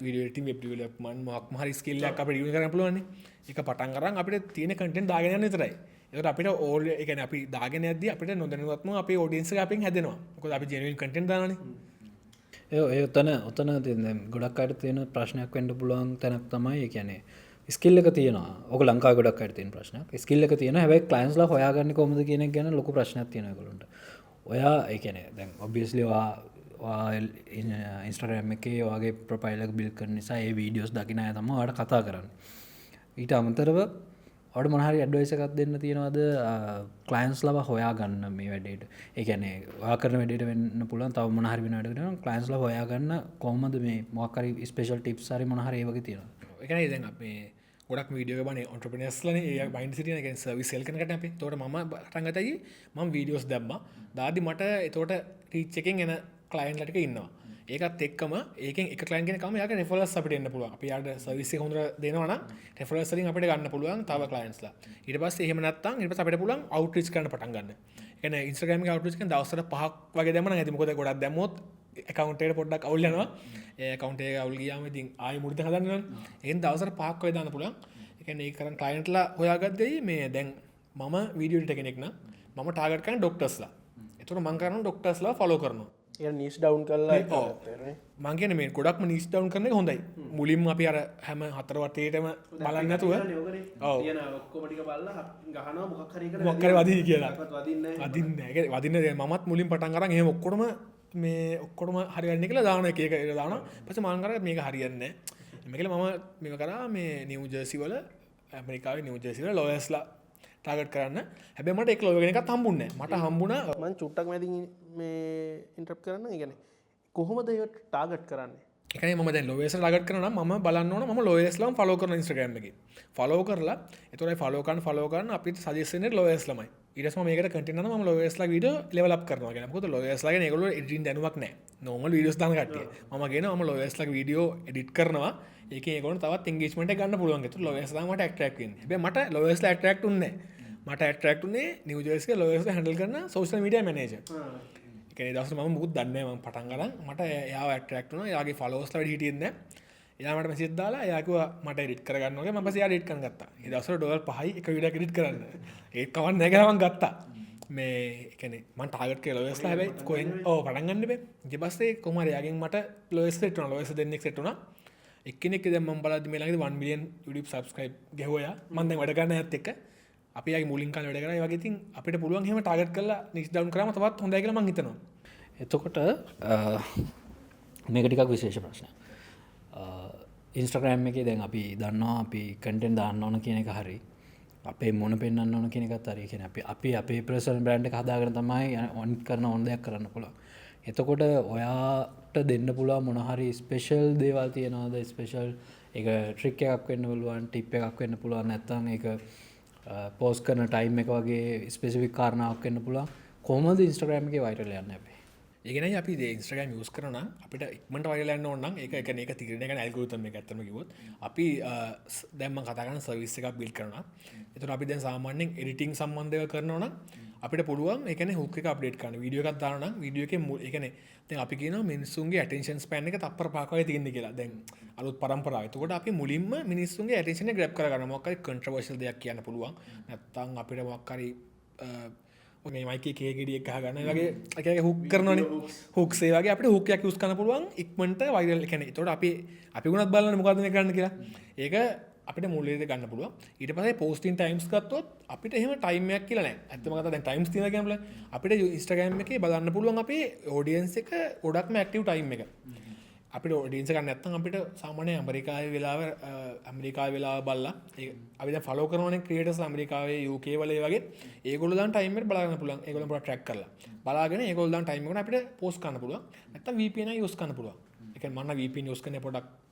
වීඩියෝ එඩිටින්, වෙබ් ඩෙවලොප්මන්ට් මොකක්ම හරි ස්කිල් එකක් අපිට යූස් කරන්න පුළුවන් නේ. ඒක පටන් අරන් අපිට තියෙන කන්ටෙන්ට් දාගෙන යන්න විතරයි. ඒකට අපිට ඕල් ඒ කියන්නේ අපි දාගෙන යද්දි අපිට නොදැනුවත්වම අපේ ඔඩියන්ස් එක අපෙන් හැදෙනවා. මොකද අපි ජෙනුයින් කන්ටෙන්ට් දානවනේ. ඒ ඔතන ඔතන තියෙන දැන් ගොඩක් අයට තියෙන ප්‍රශ්නයක් වෙන්න පුළුවන් තැනක් තමයි ඒ කියන්නේ ස්කිල් එක තියෙනවා. ඔක ලංකාවේ ගොඩක් අයට තියෙන ප්‍රශ්නයක්. ස්කිල් එක තියෙනවා. හැබැයි ක්ලයන්ට්ස්ලා හොයාගන්නේ කොහොමද කියන එක ගැන ලොකු ප්‍රශ්නයක් තියෙනවා ඒගොල්ලන්ට. ඔයා ඒ කියන්නේ දැන් ඔබ්වියස්ලි ඔයා ඉන්ස්ටාග්‍රෑම් එකේ ඔයාගේ ප්‍රොෆයිල් එක බිල්ඩ් කරන නිසා ඒ වීඩියෝස් දකින අය තමයි ඔයාට කතා කරන්නේ. ඊට අමතරව ඔයාට මොන හරි ඇඩ්වයිස් එකක් දෙන්න තියෙනවද ක්ලයන්ට්ස් ලව හොයාගන්න මේ වැඩේට? ඒ කියන්නේ ඔයා කරන වැඩේට වෙන්න පුළුවන් තව මොන හරි වෙන වැඩකට වෙනවා ක්ලයන්ට්ස් ලව හොයාගන්න කොහොමද මේ මොකක් හරි ස්පෙෂල් ටිප්ස් හරි මොන හරි ඒ වගේ තියෙනවද? ඒ කියන්නේ දැන් අපි ගොඩක් වීඩියෝ එක බලන්නේ ඔන්ටර්ප්‍රෙනර්ස්ලානේ. ඒ මයින්ඩ් සෙට් එක කියන්නේ සර්විස් සෙල් කරන එකට අපි. එතකොට මම පටන් ගත්තයි මම වීඩියෝස් දැම්මා. දාද්දි මට එතකොට රීච් එකෙන් එන ක්ලයන්ට්ලා ටික ඉන්නවා. ඒකත් එක්කම ඒකෙන් එක ක්ලයන්ට් කෙනෙක් ආවම එයාගේ රෙෆරල්ස් අපිට එන්න පුළුවන්. අපි යාට සර්විස් එක හොඳට දෙනවා නම් රෙෆරල්ස් වලින් අපිට ගන්න පුළුවන් තව ක්ලයන්ට්ස්ලා. ඊට පස්සේ එහෙම නැත්නම් ඊට පස්සේ අපිට පුළුවන් අවුට්රීච් කරන්න පටන් ගන්න. ඒ කියන්නේ Instagram එකේ අවුට්රීච් කරන දවසට 5ක් වගේ දැම්මම නම් ඇති. මොකද ගොඩක් දැම්මොත් ඇකවුන්ට් එකට පොඩ්ඩක් අවුල් යනවා. ඒ ඇකවුන්ට් එක අවුල් ගියාම ඉතින් ආයෙ මුලින්ම හදන්න ඕනේ. එහෙන් දවසට 5ක් වගේ දාන්න පුළුවන්. ඒ කියන්නේ ඒක කරන් ක්ලයන්ට්ලා හොයාගද්දී මේ දැන් මම වීඩියෝ එඩිටර් කෙනෙක් නම් මම ටාගට් කරන්නේ ඩොක්ටර්ස්ලා. ඒතකොට මං කරනවා ඩොක්ටර්ස්ලා ෆලෝ කරනවා. ඒ නිෂ් ඩවුන් කරලා ඒක මං කියන්නේ මේ ගොඩක්ම නිෂ් ඩවුන් කරන එක හොඳයි. මුලින්ම අපි අර හැම හතර වටේටම බලන්නේ නැතුව ඔව් තියෙන ඔක්කොම ටික බලලා ගහනවා මොකක් හරි එකට මොකක් හරි වදියි කියලා. වදින්නේ නැහැ. වදින්නේ නැහැ. ඒ කියන්නේ වදින්නේ නැහැ. මමත් මුලින් පටන් අරන් එහෙම ඔක්කොටම මේ ඔක්කොටම හරියන්නේ කියලා දාන එක එක එක දානවා. ඊපස්සේ මං කරා මේක හරියන්නේ නැහැ. මේ කියලා මම මේක කරා මේ නිව් ජර්සි වල ඇමරිකාවේ නිව් ජර්සි වල ලොයර්ස්ලා ටාගට් කරන්න. හැබැයි මට එක් ලොයර් කෙනෙක්වත් හම්බුන්නේ නැහැ. මට හම්බුණා මං චුට්ටක් මැදින් මේ ඉන්ටරප්ට් කරන්න. ඒ කියන්නේ කොහොමද ඒක ටාගට් කරන්නේ? ඒ කියන්නේ මම දැන් ලොයර්ස්ලා ටාගට් කරනවා නම් මම බලන්න ඕන මම ලොයර්ස්ලාම ෆලෝ කරන Instagram එකේ. ෆලෝ කරලා එතකොට ඒ ෆලෝ කරන අපිට සජෙස්ට් වෙන්නේ ලොයර්ස්ලාමයි. ඊට පස්සේ මම මේකට කන්ටෙන්ට් අරන් මම ලොයර්ස්ලා වීඩියෝ ලෙවල් අප් කරනවා කියලා. මොකද ලොයර්ස්ලා ගැන ඒගොල්ලෝ එඩිටින් දැනුමක් නැහැ. නෝමල් වීඩියෝස් දාන කට්ටිය. මම කියනවා මම ලොයර්ස්ලාගේ වීඩියෝ එඩිට් කරනවා. ඒකෙන් ඒගොල්ලෝ තවත් එන්ගේජ්මන්ට් එක ගන්න පුළුවන්. ඒතකොට ලොයර්ස්ලා මට ඇට්‍රැක්ට් වෙන්නේ. හැබැයි මට ලොයර්ස්ලා ඇට්‍රැක්ට් උන්නේ නැහැ. මට ඇට්‍රැක්ට් උනේ නිව් ජර්සි එකේ ලොයර්ස්ලා හැන්ඩල් කරන සෝෂල් මීඩියා මැනේජර්. ඒ කියන්නේ ඒ දවස්වල මම මොකුත් දන්නේ නැහැ. මම පටන් ගන්න මට එයාව ඇට්‍රැක්ට් වුණා. එයාගේ ෆලෝවර්ස්ලා වැඩි හිටියෙත් නැහැ. එයා මට මැසේජ් දාලා එයා කිව්වා මට එඩිට් කරගන්න ඕනේ. මම පස්සේ එයා එඩිට් කරන් ගත්තා. ඒ දවස්වල $5 එක වීඩියෝ එකක් එඩිට් කරන්න. ඒත් කවන්න නැහැ කියලා මං ගත්තා. මේ ඒ කියන්නේ මං ටාගට් කරේ ලොයර්ස්ලා. හැබැයි කොහෙන් ඔව් පටන් ගන්න බෑ. ඊට පස්සේ කොහොම හරි එයාගෙන් මට ලොයර්ස් සෙට් වුණා. ලොයර්ස් දෙන්නෙක් සෙට් වුණා. එක්කෙනෙක් දැන් මං බලද්දි මේ ළඟදී 1 මිලියන් YouTube subscribe ගැහුවා එයා. මං දැන් වැඩ කරන අයත් එක්ක අපි එයාගේ මුලින් කාලේ වැඩ කරා. ඒ වගේ ඉතින් අපිට පුළුවන් එහෙම ටාගට් කරලා නිච් ඩවුන් කරාම තවත් හොඳයි කියලා මං හිතනවා. එතකොට මේක ටිකක් විශේෂ ප්‍රශ්නයක්. Instagram එකේ දැන් අපි දන්නවා අපි කන්ටෙන්ට් දාන්න ඕන කියන එක හරි, අපේ මොන පෙන්වන්න ඕන කියන එකත් හරි. ඒ කියන්නේ අපි අපේ පර්සනල් බ්‍රෑන්ඩ් එක හදාගෙන තමයි ඔන් කරන ඕන දෙයක් කරන්න පුළුවන්. එතකොට ඔයාට දෙන්න පුළුවන් මොන හරි ස්පෙෂල් දේවල් තියනවාද? ස්පෙෂල් ඒක ට්‍රික් එකක් වෙන්න පුළුවන්, ටිප් එකක් වෙන්න පුළුවන්, නැත්නම් ඒක පෝස්ට් කරන ටයිම් එක වගේ ස්පෙසිෆික් කාරණාවක් වෙන්න පුළුවන්. කොහොමද Instagram එකේ වයිරල් යන්නේ අපි? ඒ කියන්නේ අපි මේ Instagram use කරනවා නම් අපිට ඉක්මනට වයිරල් යන්න ඕන නම් ඒක ඒ කියන්නේ ඒක තීරණය කරන ඇල්ගොරිතම් එක ඇත්තටම කිව්වොත් අපි දැන් මම කතා කරන සර්විස් එකක් බිල්ඩ් කරනවා. එතකොට අපි දැන් සාමාන්‍යයෙන් එඩිටිං සම්බන්ධ ඒවා කරනවා නම් අපිට පුළුවන් ඒ කියන්නේ හුක් එක අප්ඩේට් කරන්න. වීඩියෝ එකක් දානවා නම් වීඩියෝ එකේ ඒ කියන්නේ දැන් අපි කියනවා මිනිස්සුන්ගේ ඇටෙන්ෂන් ස්පෑන් එක තප්පර 5ක් වගේ තියෙන්නේ කියලා. දැන් අලුත් පරම්පරාව. එතකොට අපි මුලින්ම මිනිස්සුන්ගේ ඇටෙන්ෂන් එක ග්‍රැබ් කරගන්නවා. මොකක් හරි කන්ට්‍රොවර්ෂල් දෙයක් කියන්න පුළුවන්. නැත්තම් අපිට මොකක් හරි මේ මයික් එකේ ගෙඩියක් ගහ ගන්න. ඒ වගේ එක එක හුක් කරනවනේ. හුක්ස් ඒ වගේ අපිට හුක් එකක් යූස් කරන්න පුළුවන් ඉක්මනට වයිරල්. ඒ කියන්නේ එතකොට අපි වුණත් බලන්නේ මොකද්ද මේ කරන්න කියලා. ඒක අපිට මුලින්ම ගන්න පුළුවන්. ඊට පස්සේ පෝස්ටිං ටයිම්ස් ගත්තොත් අපිට එහෙම ටයිම් එකක් කියලා නෑ. ඇත්තම කතා දැන් ටයිම්ස් තියෙනවා කියන්න බලන්න. අපිට Instagram එකේ බලන්න පුළුවන් අපේ ඔඩියන්ස් එක ගොඩක්ම ඇක්ටිව් ටයිම් එක. අපිට ඔඩියන්ස් එකක් නැත්තම් අපිට සාමාන්‍ය ඇමරිකාවේ වෙලාව බලලා ඒ අපි දැන් ෆලෝ කරනවනේ ක්‍රියේටර්ස් ඇමරිකාවේ UK වල ඒ වගේ ඒගොල්ලෝ දාන ටයිම් එකට බලා ගන්න පුළුවන්. ඒගොල්ලෝ පොඩ්ඩක් ට්‍රැක් කරලා බලාගෙන ඒගොල්ලෝ දාන ටයිම් එකට අපිට පෝස්ට් කරන්න පුළුවන්. නැත්තම් VPN එක යූස් කරන්න පුළුවන්. ඒ කියන්නේ මම නම් VPN use කරන්නේ පොඩක්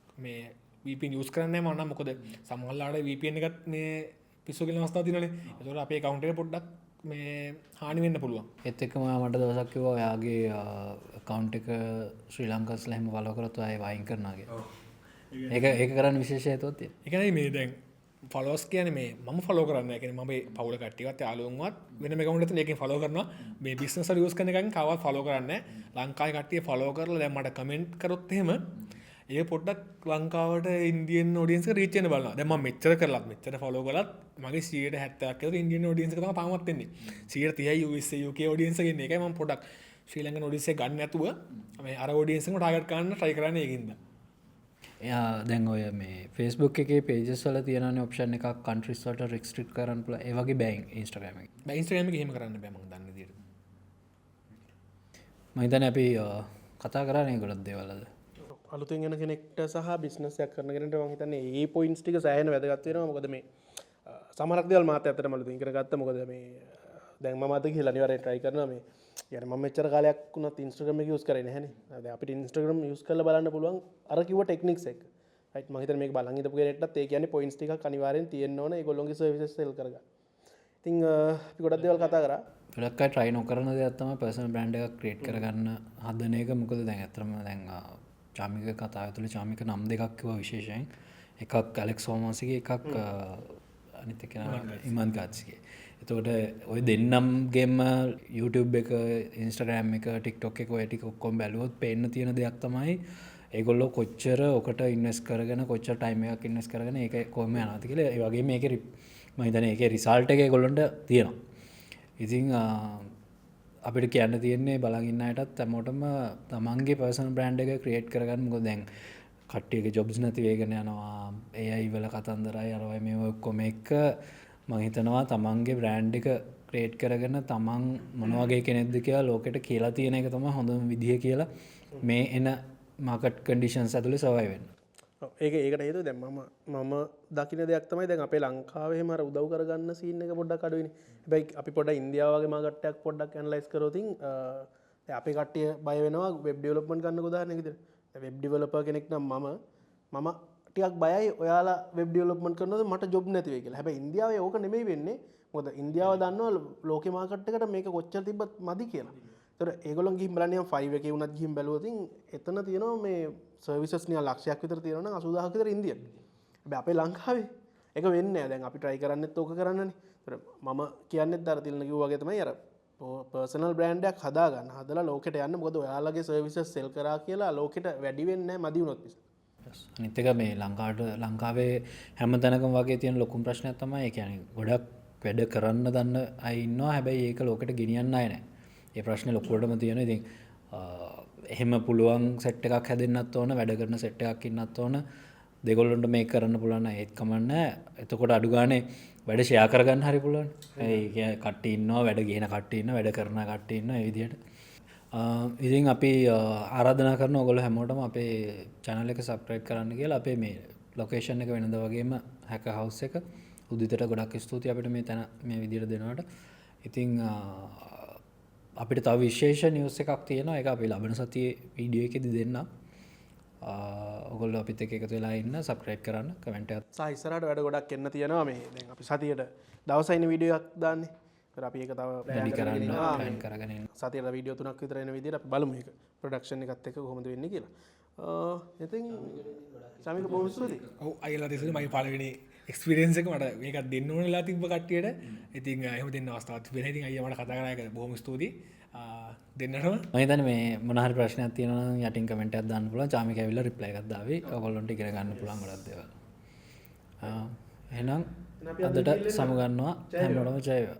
මේ VPN use කරන්නේ නැහැ මම නම්. මොකද සමහරලාට VPN එකත් මේ පිස්සු කියන අවස්ථා තියෙනවනේ. ඒතකොට අපේ account එක පොඩ්ඩක් මේ හානි වෙන්න පුළුවන්. ඒත් එක්කම ඔයා මට දවසක් කිව්වා ඔයාගේ account එක ශ්‍රී ලංකන්ස්ලා එහෙම ෆලෝ කරොත් ඔයා ඒව අයින් කරනවා කියලා. ඔව්. ඒක කරන්න විශේෂ හේතුවක් තියෙනවා. ඒ කියන්නේ මේ දැන් ෆලෝස් කියන්නේ මේ මම ෆලෝ කරන්නේ නැහැ. ඒ කියන්නේ මම මේ පවුල කට්ටියවත් යාළුවන්වත් වෙනම account එකක් තියෙන එකෙන් ෆලෝ කරනවා. මේ බිස්නස් වල යූස් කරන එකෙන් කවවත් ෆලෝ කරන්නේ නැහැ. ලංකාවේ කට්ටිය ෆලෝ කරලා දැන් මට කමෙන්ට් කරොත් එහෙම ඒ පොඩ්ඩක් ලංකාවට ඉන්දියන් ඔඩියන්ස් එක රීච් වෙන්න බලනවා. දැන් මම මෙච්චර කරලත් මෙච්චර ෆලෝ කළත් මගේ 70% විතර ඉන්දියන් ඔඩියන්ස් එක තමයි තාමත් එන්නේ. 30යි USA UK audience එක එන්නේ. ඒකයි මම පොඩ්ඩක් ශ්‍රී ලංකන් ඔඩියන්ස් එක ගන්න නැතුව මේ අර ඔඩියන්ස් එකම ටාගට් කරන්න try කරන්නේ ඒකින්ද. එයා දැන් ඔය මේ Facebook එකේ pages වල තියෙනනේ ඔප්ෂන් එකක් කන්ට්‍රීස් වලට රිස්ට්‍රික්ට් කරන්න පුළුවන්. ඒ වගේ බෑ Instagram එකේ. බෑ Instagram එකේ එහෙම කරන්න බෑ මං දන්න විදියට. මං හිතන්නේ අපි කතා කරානේ ගොඩක් දේවල් අද. අලුතෙන් එන කෙනෙක්ට සහ බිස්නස් එකක් කරන කෙනෙක්ට මං හිතන්නේ මේ පොයින්ට්ස් ටික සෑහෙන වැදගත් වෙනවා. මොකද මේ සමහරක් දේවල් මාත් ඇත්තටම අලුතෙන් ඉගෙන ගත්තා. මොකද මේ දැන් මම අද ගිහලා අනිවාර්යෙන් try කරනවා මේ. يعني මම මෙච්චර කාලයක් වුණත් Instagram එක යූස් කරේ නැහැනේ. දැන් අපිට Instagram use කරලා බලන්න පුළුවන් අර කිව්ව ටෙක්නික්ස් එක. රයිට් මං හිතන්නේ මේක බලන් හිටපු කෙනෙක්ටත් ඒ කියන්නේ පොයින්ට්ස් ටිකක් අනිවාර්යෙන් තියෙන්න ඕන ඒගොල්ලෝගේ සර්විසස් සෙල් කරගන්න. ඉතින් අපි ගොඩක් දේවල් කතා කරා. ගොඩක් අය try නොකරන දෙයක් තමයි පර්සනල් බ්‍රෑන්ඩ් එකක් ක්‍රියේට් කරගන්න හදන එක. මොකද දැන් ඇත්තටම දැන් චාමික කතාව ඇතුලේ චාමික නම් දෙකක් කිව්වා විශේෂයෙන්. එකක් ඇලෙක්ස් හෝමෝසිගේ, එකක් අනිත් එක ඉමන් ගාත්සිගේ. එතකොට ඔය දෙන්නම්ගෙම YouTube එක, Instagram එක, TikTok එක ඔය ටික ඔක්කොම බැලුවොත් පේන්න තියෙන දෙයක් තමයි ඒගොල්ලෝ කොච්චර ඔකට ඉන්වෙස්ට් කරගෙන කොච්චර ටයිම් එකක් ඉන්වෙස්ට් කරගෙන ඒක කොහොම යනවද කියලා. ඒ වගේම මේකේ මම හිතන්නේ ඒකේ රිසල්ට් එක ඒගොල්ලන්ට තියෙනවා. ඉතින් අපිට කියන්න තියෙන්නේ බලන් ඉන්න අයටත් හැමෝටම තමන්ගේ පර්සනල් බ්‍රෑන්ඩ් එක ක්‍රියේට් කරගන්න. මොකද දැන් කට්ටියගේ ජොබ්ස් නැති වෙගෙන යනවා, AI වල කතන්දරයි අරවයි මේව ඔක්කොම එක්ක මං හිතනවා තමන්ගේ බ්‍රෑන්ඩ් එක ක්‍රියේට් කරගෙන තමන් මොන වගේ කෙනෙක්ද කියලා ලෝකෙට කියලා තියෙන එක තමයි හොඳම විදිය කියලා මේ එන මාකට් කන්ඩිෂන්ස් ඇතුලේ සර්වයිව් වෙන්න. ඔව්, ඒකට හේතුව දැන් මම දකින දෙයක් තමයි දැන් අපේ ලංකාවේ එහෙම අර උදව් කරගන්න සීන් එක පොඩ්ඩක් අඩුයිනේ. හැබැයි අපි පොඩ්ඩක් ඉන්දියාව වගේ මාකට් එකක් පොඩ්ඩක් ඇනලයිස් කරොත් දැන් අපේ කට්ටිය බය වෙනවා වෙබ් ඩෙවලොප්මන්ට් ගන්නකො උදාහරණයක් විදිහට. දැන් වෙබ් ඩෙවලොපර් කෙනෙක් නම් මම ටිකක් බයයි ඔයාලා වෙබ් ඩෙවලොප්මන්ට් කරනකොට මට ජොබ් නැති වෙයි කියලා. හැබැයි ඉන්දියාවේ ඕක නෙමෙයි වෙන්නේ. මොකද ඉන්දියාව දන්නවා ලෝකේ මාකට් එකට මේක කොච්චර තිබ්බත් මදි කියලා. ඒතර ඒගොල්ලන් ගිහින් බලන්නේ යම් 5 එකේ වුණත් ගිහින් බැලුවොත් එතන තියෙනවා මේ සර්විසස් නිකන් ලක්ෂයක් විතර තියෙනවා නම් 80000ක් විතර ඉන්දියන්. හැබැයි අපේ ලංකාවේ ඒක වෙන්නේ නැහැ. දැන් අපි try කරන්නෙත් ඕක කරන්නනේ. ඒතර මම කියන්නෙත් අර තිලන කිව්වා වගේ තමයි අර පර්සනල් බ්‍රෑන්ඩ් එකක් හදාගන්න. හදලා ලෝකෙට යන්න. මොකද ඔයාලගේ සර්විසස් සෙල් කරා කියලා ලෝකෙට වැඩි වෙන්නේ නැහැ මදි වුණොත් මිස. අනිත් එක මේ ලංකාවේ හැම තැනකම වගේ තියෙන ලොකුම ප්‍රශ්නයක් තමයි ඒ කියන්නේ ගොඩක් වැඩ කරන්න දන්න අය ඉන්නවා. හැබැයි ඒක ලෝකෙට ගෙනියන්න අය නැහැ. ඒ ප්‍රශ්නේ ලොකුවටම තියෙනවා. ඉතින් එහෙම පුළුවන් සෙට් එකක් හැදෙන්නත් ඕන, වැඩ කරන සෙට් එකක් ඉන්නත් ඕන. දෙගොල්ලන්ට මේක කරන්න පුළුවන් නම් ඒත් කමක් නැහැ. එතකොට අඩු ගානේ වැඩ ෂෙයා කරගන්න හරි පුළුවන්. ඒ කියන්නේ කට්ටිය ඉන්නවා, වැඩ ගේන කට්ටිය ඉන්නවා, වැඩ කරන කට්ටිය ඉන්නවා ඒ විදිහට. ඉතින් අපි ආරාධනා කරනවා ඔයගොල්ලෝ හැමෝටම අපේ channel එක subscribe කරන්න කියලා. අපේ මේ ලොකේෂන් එක වෙනද වගේම හැකර් හවුස් එක. උදිතට ගොඩක් ස්තුතියි අපිට මේ තැන මේ විදිහට දෙනවට. ඉතින් අපිට තව විශේෂ නිවුස් එකක් තියෙනවා. ඒක අපි ලබන සතියේ වීඩියෝ එකේදී දෙන්නම්. ඔයගොල්ලෝ අපිත් එක්ක එකතු වෙලා ඉන්න, subscribe කරන්න, කමෙන්ට් එකක්. සහ ඉස්සරහට වැඩ ගොඩක් එන්න තියෙනවා. මේ දැන් අපි සතියට දවසයින වීඩියෝ එකක් දාන්නේ. ඒතර අපි ඒක තව වැඩි plan කරගෙන කරන්න, ඉන්නවා. plan කරගෙන ඉන්න. සතියට වීඩියෝ 3ක් විතර එන විදිහට අපි බලමු ඒක ප්‍රොඩක්ෂන් එකත් එක්ක කොහොමද වෙන්නේ කියලා. ඉතින් සමික බොහොම ස්තුතියි. ඔව් අයියලා තිස්සේ මගේ පළවෙනි එක්ස්පීරියන්ස් එක මට මේකක් දෙන්න ඕන වෙලා තිබ්බ කට්ටියට. ඉතින් එහෙම දෙන්න අවස්ථාවක් තිබුණා. ඉතින් අයියා මට කතා කරා ඒක බොහොම ස්තුතියි. දෙන්නටම. මම හිතන්නේ මේ මොන හරි ප්‍රශ්නයක් තියෙනවා නම් යටින් කමෙන්ට් එකක් දාන්න පුළුවන්. චාමික ඇවිල්ලා රිප්ලයි එකක් දාවි. ඔයගොල්ලන්ට ඉගෙන ගන්න පුළුවන් ගොඩක් දේවල්. එහෙනම් අදට සමුගන්නවා. හැමෝටම ජය වේවා.